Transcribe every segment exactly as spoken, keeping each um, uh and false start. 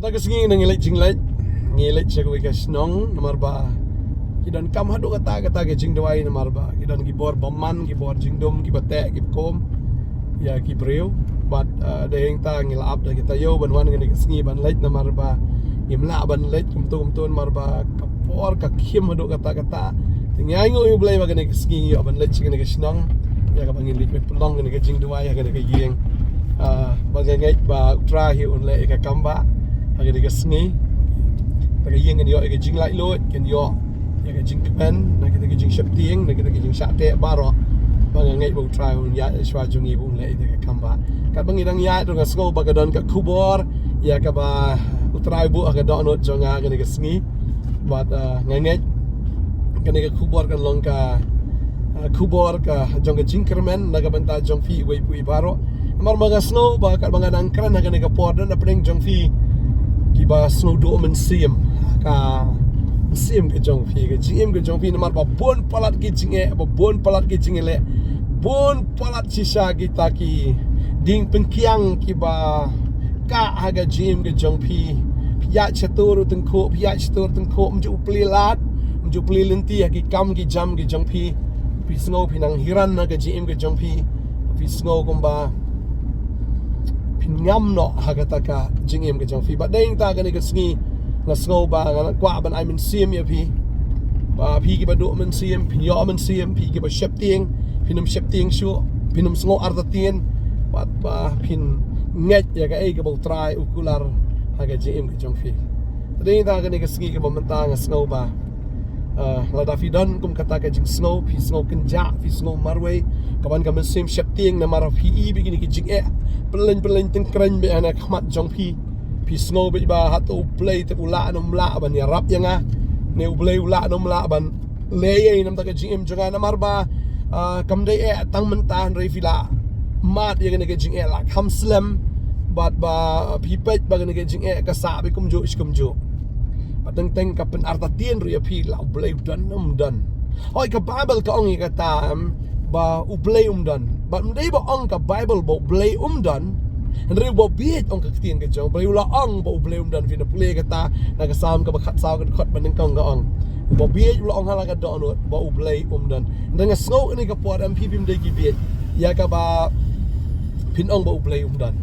Ta ka sngi ngi leit jingleit, ngi leit sha kawei ka shnong namar ba ki don kam haduh katta katta ka jingduwai namar ba ki don ki bor bymman, ki bor jingdum, ki bateh, ki bakum ïa ki briew. Bad uh, dei hangta ngi la ap da ki taïew ban wan kane ka sngi ban leit namar ba ngim lah ban leit kumto kumto namar ba ka por ka khim haduh katta katta. Te ngi ainguh ïa U Blei ba kane ka sngi ngi ïoh ban leit sha kane ka shnong ïa kaba ngin leit pynlong kane ka jingduwai ha kane ka ïing. Ah, ba nga ngeit ba U Trai hi un leh ïa ka kam ba ha kane ka sngi. Ba ka ïing kan ïoh ïa ka jinglaitluid, kan ïoh ïa ka jingkmen na kita ki jingsheptieng, na kita ki jingshah teh baroh. Ba nga ngeit ba U Trai un ïaid shuwa jong ngi ba un leh ïa ka kam ba. Katba ngi dang ïaid ruh nga sngew ba ka don ka khubor ïa kaba U Trai buh ha ka dohnud jong nga kane ka sngi. Bad uh, nga ngeit kane ka khubor kan long ka uh, khubor ka jong ka jingkyrmen na ka bynta jong phi iwei pa iwei baroh. Namar ba nga sngew ba katba nga dang kren ha kane ka por don hapdeng jong phi kiba sngew duh mynsiem, ka mynsiem ka jong phi, ka jingim ka jong phi namar ba bun palat ki jingeh, ba bun palat ki jingeh leh, bun palat shisha kita ki dieng pyngkiang kiba kah ha ka jingim ka jong phi. Phi ïaid shatur tyngkhuh, phi ïaid shatur tyngkhuh, ym ju plie lad, ym ju plie lynti ha ki kam ki jam ki jong phi. Phi sngew phi nang hiran ha ka jingim ka jong phi. Phi sngew kumba phin ngam noh ha kata ka jingim ka jong phi. Bad dei hangta kane ka sngi nga sngew ba nga kwah ban ai mynsiem ïa phi. Ba phi kiba duh mynsiem, phin ïoh mynsiem, phi kiba sheptieng, phin ym sheptieng shuh, phin ym sngew artatien. Bad ba phin ngeit ïa kaei kaba U Trai u kular ha ka jingim ka jong phi. Te dei hangta kane ka sngi kaba mynta nga sngew ba uh, lada phi don kum kata ka jingsngew, phi sngew kynjah, phi sngew marwei, ka wan ka mynsiem sheptieng namar phi i ba kine ki jingeh pynleng pynleng tyngkrein ba ha khmat jong phi. Phi sngew ba hato U Blei te u lah ne um lah ban ïarap ïa nga, ne U Blei u lah ne um lah ban leh ei ei namar ka jingim jong nga namar ba uh, kam dei eh tang mynta hynrei phi la mad ïa kane ka jingeh la kham slem. Bad ba phi peit ba kane ka jingeh ka sah beit kumjuh shi kumjuh. Bad teng teng ka pynartatien ruh ïa phi la U Blei u don ne um don. Hooid ka Baibl ka ong ïa kata em ba U Blei um don. Bad ym dei ba ong ka Baibl ba U Blei um don. Hynrei ba bieit ong ka ktien ka jong U Blei u la ong ba U Blei um don. Phi da pule kata na ka Salm kaba khatsaw ka dkhot ba nyngkong ka ong ba bieit u la ong ha la ka dohnud ba U Blei um don. Hynrei nga sngew kane ka por em phi phim dei ki bieit ïa kaba phin ong ba U Blei um don.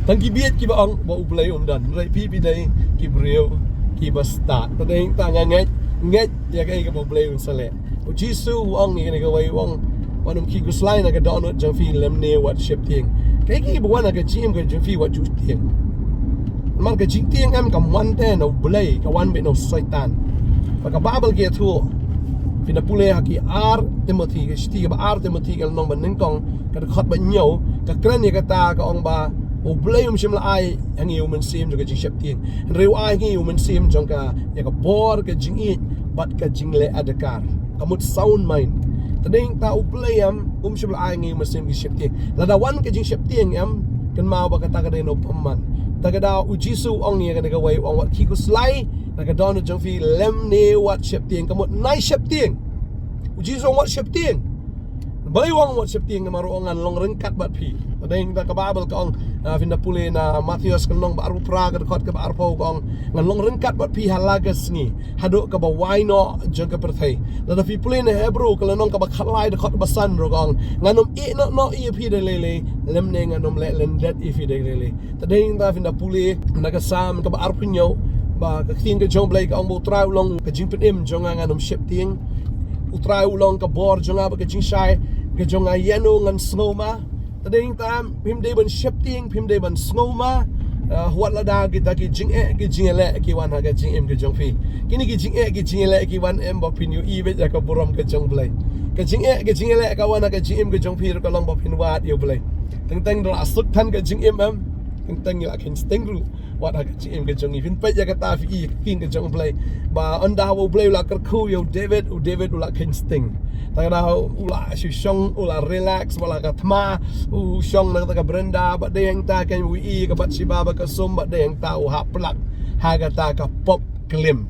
Tang ki bieit kiba ong ba U Blei um don. Hynrei phi phi dei ki briew kiba stad. Te dei hangta nga ngeit ngeit ïa kaei kaba U Blei un sa leh. U Jisu u ong ïa kane kawei u ong wat nym khih khuslai na ka dohnud jong phi lymne wat sheptieng. Kaei kaei ba wan ha ka jingim ka jong phi wat ju tieng. Namar ka jingtieng em kam wan te na U Blei, ka wan beit na u Soitan. Bad ka Baibl ka ïathuh, phin da pule ha ki ar Timothi, ka shithi kaba ar Timothi ka lynnong ba nyngkong ka dkhot ba hynñiew, ka kren ïa kata ka ong ba U Blei um shym la ai ha ngi u mynsiem jong ka jingsheptieng. Hynrei u ai ha ngi u mynsiem jong ka, ïa ka bor, ka jingïeit bad ka jingleh adkar. Ka mut sound mind. Te dei hangta U Blei em um shym la ai ha ngi u mynsiem ka jingsheptieng. Lada wan ka jingsheptieng em kynmaw ba kata ka dei na u bymman. Te ka daw U Jisu u ong ïa kane kawei u ong wat khih khuslai na ka dohnud jong phi lymne wat sheptieng. Ka mut nai sheptieng. U Jisu u ong wat sheptieng. Balei u ong wat sheptieng namar u ong ngan long ryngkat bad phi. Te dei hangta ka Baibl ka ong, ah, phin da pule na Mathaios ka lynnong ba arphew phra ka dkhot kaba arphew ka ong ngan long ryngkat bad phi ha la ka sngi haduh kaba wai noh jong ka pyrthei. Lada phi pule na Hebru ka lynnong kaba khatlai dkhot ba san ruh ka ong ngan ym ïehnoh noh ïa phi da lei lei lymne ngan ym leh lyndet ïa phi da lei lei. Te dei hangta phin da pule na ka Salm kaba arphew hynñiew ba ka ktien ka jong U Blei ka ong ba U Trai u long ka jingpynim jong nga, ngan ym sheptieng. U Trai u long ka bor jong nga bad ka jingshai ka jong nga, ïano ngan sngew ma. Te dei hangta phim dei ban sheptieng, phim dei ban sngew ma. Ah, wat lada kita ki jingeh ki jingïaleh ki wan ha ka jingim ka jong phi. Kine ki jingeh ki jingïaleh ki wan em ba phin ïohi beit ïa ka burom ka jong U Blei. Ka jingeh ki jingïaleh ka wan ha ka jingim ka jong phi ruh ka long ba phin wad ïa U Blei. Teng teng da la suk than ka jingim em. Teng teng ngi la kheiñ sting ruh wat ha ka jingim ka jong ngi. Phin peit ïa kata phi i ka ktien ka jong U Blei ba ynda ba U Blei u la kyrkhu ïa u David, u David u la kheiñ sting. Tang da u la shu shong, u la relax, u la ka thma, u shong na kata ka brenda, bad dei hangta kein u i ka Bathsheba bad ka sum, bad dei hangta u hap pynlak ha kata ka pop klim.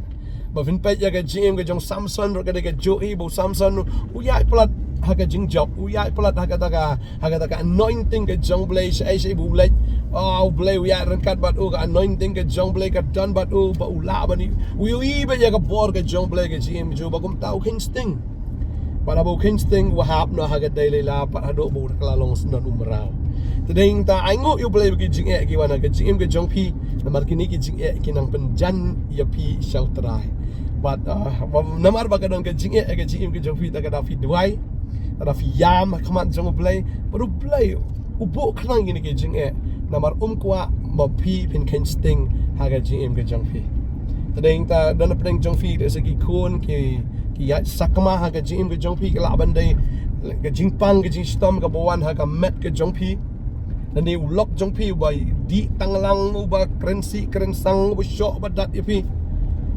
Ba phin peit ïa ka jingim ka jong Samson ruh ka dei kajuh hi, ba u Samson u ïaid palat ha ka jingjop, u ïaid palat ha kata ka, ha kata ka anointing ka jong U Blei, shaei shaei ba u leit, ah, U Blei u ïaid ryngkat bad u, ka anointing ka jong U Blei ka don bad u, ba u lah ban ïohi, u ïohi beit ïa ka bor ka jong U Blei ha ka jingim jong u, bad kumta u kheiñ sting. Bad haba u kheiñ sting, u hap noh ha ka dei leila, bad haduh ba u la kylla long syndon u mraw. Te dei nangta ainguh ïa U Blei ba ki jingeh ki wan ha ka jingim ka jong phi, namar kine ki jingeh ki nang pynjan ïa phi sha U Trai. Bad, ah, namar ba ka don ka jingeh ha ka jingim ka jong phi, te ka da phi duwai, te da phi ïam ha khmat jong U Blei, bad U Blei u buh khnang ïa kine ki jingeh, namar um kwah ba phi phin kheiñ sting ha ka jingim ka jong phi. Te dei nangta don hapdeng jong phi, te sa ki khun ki, ki ïaid sakma ha ka jingim ka jong phi, ka lah ban dei ka jingpang ka jingshitom kaba wan ha ka met ka jong phi. Lane u lok jong phi uba dih tang lang, uba kren sih kren sang, uba shoh uba dat ïa phi,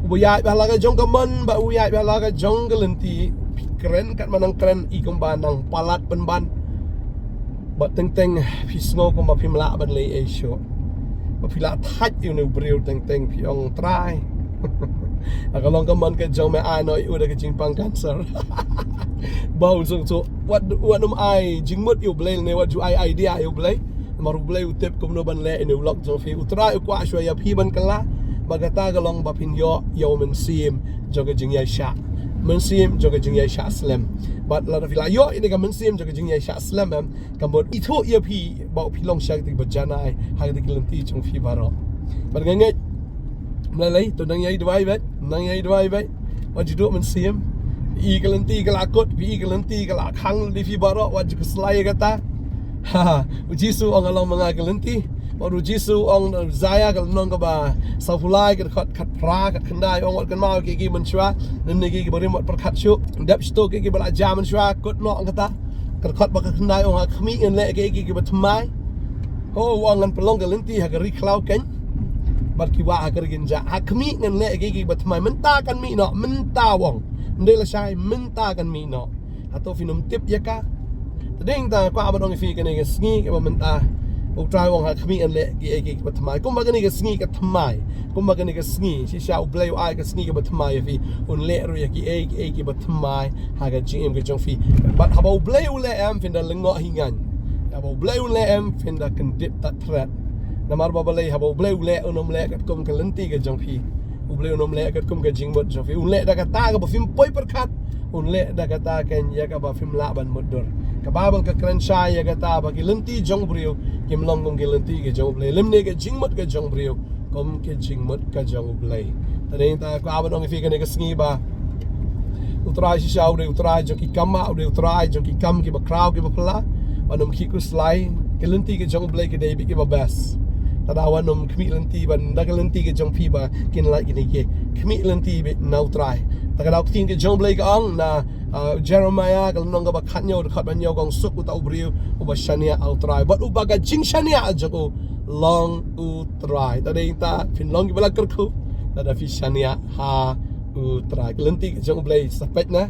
uba ïaid bha la ka jong ka mon, ba u ïaid bha la ka jong ka lynti. Phi kren katba nang kren, i kumba nang palat pynban. Bad teng teng phi sngew kumba phim lah ban leh ei shuh. Ba phi la thait ïa une u briew, teng teng phi ong, Trai, ha ka long ka mon ka jong me, ai noh ïa u da ka jingpang cancer. Ba u sngewthuh, wat, wat nym ai jingmut ïa U Blei, ne wat ju ai idea ïa U Blei. Namar U Blei u tip kumno ban leh ïa une u lok jong phi. U Trai u kwah shuwa ïa phi ban kylla. Ba kata ka long ba phin ïoh ïa u mynsiem jong ka jingïaishah, mynsiem jong ka jingïaishah slem. Bad lada phi la ïoh ïa kane ka mynsiem jong ka jingïaishah slem, em, ka mut ithuh ïa phi ba phi long sha kata kaba janai ha kata ka lynti jong phi baroh. Bad nga ngeit, ym lei lei, to nang ïai duwai beit, nang ïai duwai beit. Wat ju duh mynsiem. I ka lynti ka la kut, i ka lynti ka la khang ïa phi baroh, wat ju khuslai ïa kata. Ha, ha. U Jisu u ong, nga long ma nga ka lynti. Bad u Jisu u ong, Isaiah ka lynnong kaba sawphew lai, ka dkhot khatphra, khatkhyndai, u ong, wat kynmaw ïa kiei kiei mynshuwa, lymne ïa kiei kiba rim wat pyrkhat shuh. Dep shto ïa kiei kiba la jia mynshuwa, kut noh, ong kata. Ka dkhot ba khatkhyndai u ong, ha khmih ngan leh ïa kiei kiei kiba thymmai. Ho, u ong, ngan pynlong ka lynti ha ka ri khlaw keiñ, bad ki wah ha ka ri kynjah. Ha khmih ngan leh ïa kiei kiei kiba thymmai. Mynta kan mih noh, mynta, u ong. Ym dei lashai, mynta kan mih noh. Hato phin ym tip ïa ka? Te dei nangta kwah ban ong ïa phi kane ka sngi kaba mynta, U Trai u ong, ha khmih ngan leh kiei kiei kiba thymmai. Kumba kane ka sngi ka thymmai, kumba kane ka sngi, shisha U Blei u ai ka sngi kaba thymmai ïa phi. Un leh ruh ïa kiei kiei kiba thymmai ha ka jingim ka jong phi. Bad haba U Blei u leh, em, phin da lyngngoh hi ngaiñ. Haba U Blei u leh, em, phin da kyndit tad thret. Namar ba balei? Haba U Blei u leh, un ym leh katkum ka lynti ka jong phi. U Blei un ym leh katkum ka jingmut jong phi. Un leh da kata kaba phim poi pyrkhat. Un leh da kata keiñ ïa kaba phim lah ban mutdur. Ka Baibl ka kren shai ïa kata ba ki lynti jong u briew kim long kum ki lynti ka jong U Blei, lymne ka jingmut ka jong u briew kum ka jingmut ka jong U Blei. Te dei nangta kwah ban ong ïa phi kane ka sngi ba U Trai shisha u dei U Trai jong ki kam, u dei U Trai jong ki kam kiba khraw kiba phylla. Wat nym khih khuslai, ki lynti ki jong U Blei ki dei beit kiba best. Te da wat nym khmih lynti ban da ki lynti ki jong phi ba kin lait kine kiei. Khmih lynti beit na U Trai. Te ka daw ktien ki jong U Blei ka ong na, ah, Jeremiah ka lynnong kaba khathynñiew, dkhot ba hynñiew, ka ong, suk uta u briew uba shaniah ha U Trai bad uba ka jingshaniah jong u long U Trai. Te dei nangta phin long kiba la kyrkhu lada phi shaniah ha U Trai. Ki lynti ki jong U Blei, sa peit na,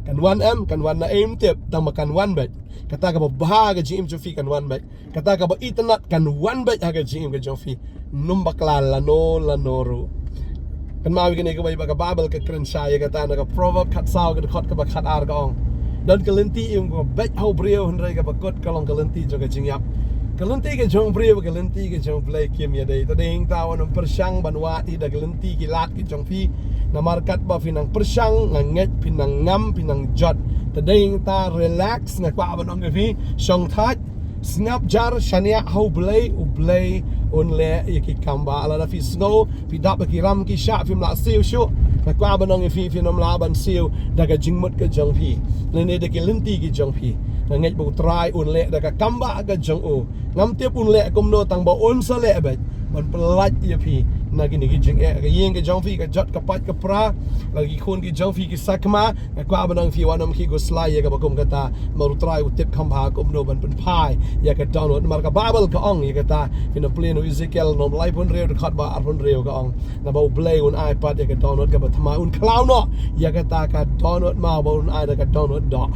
kan wan em, kan wan na, em, tip, tang ba kan wan beit. Kata kaba bha ha ka jingim jong phi kan wan beit. Kata kaba itynnad kan wan beit ha ka jingim ka jong phi. Nym bakla lano lano ruh. Kynmaw ïa kane kawei ba ka Baibl ka kren shai ïa kata na ka Proverb khatsaw, ka dkhot kaba khatar, ka ong, don ka lynti im kaba beit ha u briew, hynrei kaba kut ka long ka lynti jong ka jingïap. Ka lynti ka jong u briew bad ka lynti ka jong U Blei kim ïadei. Te dei nangta wat nym pyrshang ban wad hi da ka lynti ki lad ki jong phi. Namar katba phi nang pyrshang, nga ngeit phi nang ngam, phi nang jot. Te dei nangta relax, nga kwah ban ong ïa phi, shong thait, sngap jar, shaniah ha U Blei, U Blei un leh ïa ki kam ba. Lada phi sngew phi dap ha ki ram ki shah, phim lah siew shuh, nga kwah ban ong ïa phi, phin ym lah ban siew da ka jingmut ka jong phi lane da ki lynti ki jong phi. Nga ngeit ba U Trai un leh da ka kam ba ka jong u. Ngam tip un leh kumno, tang ba un sa leh beit ban pyllait ïa phi na kine ki jingeh. Ka ïing ka jong phi ka jot ka pait ka pra, la ki khun ki jong phi ki sakma. Nga kwah ban ong ïa phi, wat nym khih khuslai ïa kaba kum kata. Namar U Trai u tip kham bha kumno ban pynphai ïa ka dohnud. Namar ka Baibl ka ong ïa kata, phin ïa pule na u Ezekiel lynnong laiphew hynriew, dkhot ba arphew hynriew, ka ong, naba U Blei un ai pat ïa ka dohnud kaba thymmai, un khlaw noh ïa kata ka dohnud maw, ba un ai da ka dohnud doh.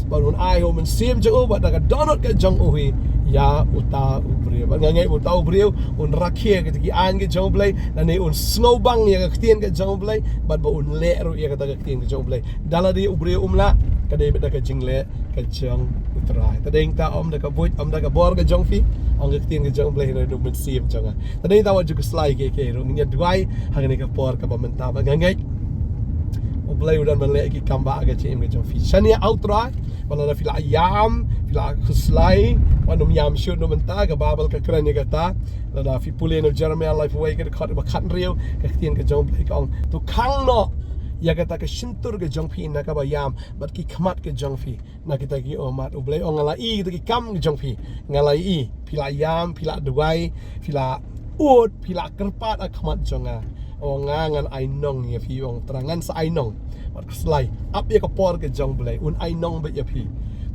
Ba un ai ha u Mynsiem jong u bad da ka dohnud ka jong u hi ïa uta u briew. Bad nga ngeit ba uta u briew un rakhe ïa kita ki aiñ ki jong U Blei, lane un sngewbang ïa ka ktien ka jong U Blei, bad ba un leh ruh ïa kata ka ktien ka jong U Blei. Da lade u briew um lah, Ka dei beit da ka jingleh ka jong U Trai. Te dei ta ym da ka buit, ym da ka bor ka jong phi, ong ka ktien ka jong U Blei, hynrei da U Mynsiem jong nga. Te dei ta wat ju khuslai ïa kiei kiei ruh. Ngin ïa duwai ha kane ka por kaba mynta, ba nga ngeit U Blei u don ban leh ki kam ba ha ka jingim ka jong phi. Shaniah ha U Trai, ba lada phi la ïam, phi la khuslai, wat nym ïam shuh na mynta. Ka Baibl ka kren ïa kata. Lada phi pule na Jeremiah laiphew wei, ka dkhot ba khathynriew, ka ktien ka jong U Blei ka ong, to khang noh ïa kata ka shyntur ka jong phi na kaba ïam bad ki khmat ka jong phi na kita ki ummat. U Blei ong, nga la ïohi kita ki kam ka jong phi. Nga la ïohi, phi la ïam, phi la duwai, phi la ud, phi la kyrpad ha khmat jong nga. Ong, nga ngan ainong ïa phi, ong U Trai, ngan sa ainong. Bad khuslai, ap ïa ka por ka jong U Blei, un ainong beit ïa phi.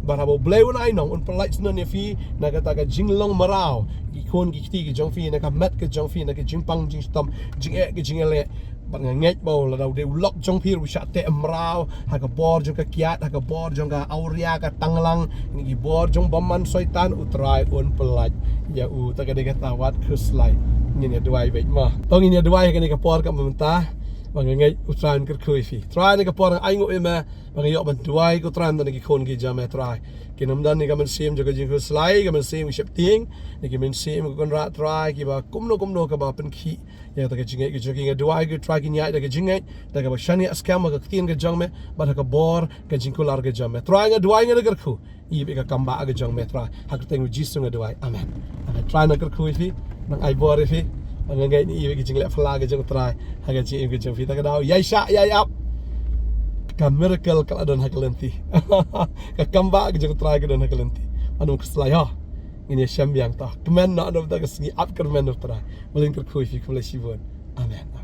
Bad haba U Blei un ainong, un pyllait shnong ïa phi na kata ka jinglong mraw ki khun ki kti ki jong phi, na ka met ka jong phi, na ka jingpang jingshitom, jingeh ka jingeh. Bad nga ngeit ba lada u dei u lok jong phi ruh u shah teh mraw ha ka bor jong ka kiad, ha ka bor jong ka awria, ka tanglang, na ki bor jong bymman Soitan, U Trai un pyllait ïa u. Te ka dei kata, wat khuslai. Ngin ïa duwai beit mo. To ngin ïa duwai ha kane ka por kaba mynta. Ba nga ngeit U Trai un kyrkhu ïa phi. Trai, ha kane ka por nga ainguh ïa me ba nga ïoh ban duwai, ko Trai, na ki khun ki jong me, Trai. Kin ym don ïa ka mynsiem jong ka jingkhuslai, ka mynsiem ka sheptieng, na ki mynsiem ka kynrad, Trai, kiba kumno kumno kaba pynkhih ïa kata ka jingngeit ka jong ki. Nga duwai, ko Trai, kin ïaid da ka jingngeit, da kaba shaniah skhem ha ka ktien ka jong me bad ha ka bor ka jingkular ka jong me. Trai, nga duwai, nga da kyrkhu, ïa beit ka kam ba ha ka jong me, Trai. Ha ka kyrteng U Jisu nga duwai. Amen. Amen. Trai un kyrkhu ïa phi, un ai bor ïa phi. Ba nga ngeit ïa beit ka jingleh phylla ka jong U Trai ha ka jingim ka jong phi. Ta ka daw, ïai shah, ïai ap, ka miracle ka la don ha ka lynti. Ka kam ba ka jong U Trai ka don ha ka lynti. Wat nym khuslai ho. Ngin ïa shem biang to. Kmen noh na bynta ka sngi, ap kyrmen na U Trai. Ba ngin kyrkhu ïa phi. Khublei shibun. Amen.